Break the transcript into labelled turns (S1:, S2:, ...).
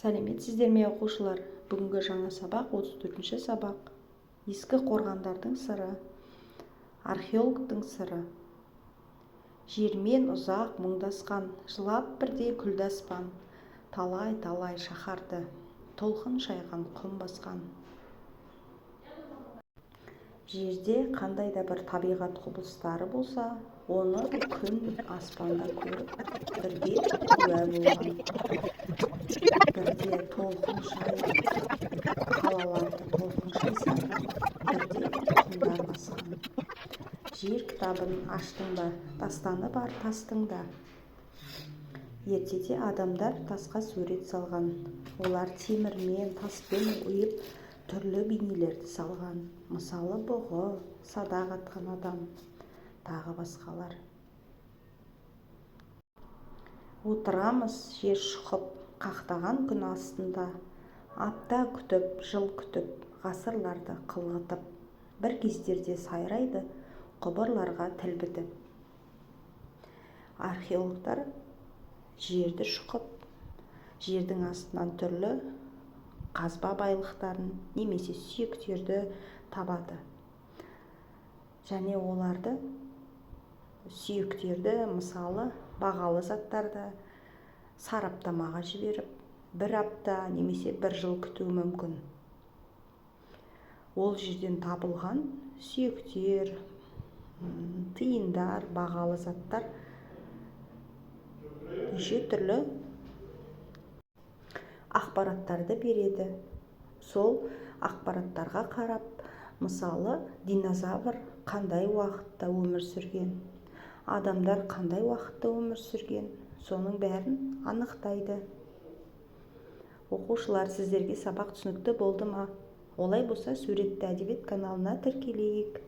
S1: Сәлеметсіздер ме, оқушылар! Бүгінгі жаңа сабақ, 34-ші сабақ, «Ескі қорғандардың сыры», археологтың сыры. Жермен ұзақ мұңдасқан, жылап бірде күлді аспан. Талай-талай шаһарды толқын шайған, құм басқан. Жерде қандай да бір табиғат құбылыстары болса, оны күн аспанда көріп, бірге куә болған. Бірде толқын шайып, қалаларды толқын шайса, бірде құмдар басқан. Жер кітабын аштың ба? Дастаны бар тастың да. Ертеде адамдар тасқа сурет салған. Олар темірмен, таспен ойып, түрлі бейнелерді салған. Мысалы, бұғы, садақ атқан адам, тағы басқалар. Отырамыз жер шұқып, қақтаған күн астында. Апта күтіп, жыл күтіп, ғасырларды қылғытып, бір кездерде сайрайды құбырларға тіл бітіп. Археологтар жерді шұқып, жердің астынан түрлі қазба байлықтарын немесе сүйектерді табады және оларды, сүйектерді, мысалы, бағалы заттарды сараптамаға жіберіп, бір апта немесе бір жыл күтуі мүмкін. Ол жерден табылған сүйектер, тиындар, бағалы заттар неше түрлі ақпараттарды береді. Сол ақпараттарға қарап, мысалы, динозавр қандай уақытта өмір сүрген, адамдар қандай уақытта өмір сүрген, соның бәрін анықтайды. Оқушылар, сіздерге сабақ түсінікті болды ма? Олай болса, «Суретті әдебиет» каналына тіркелейік.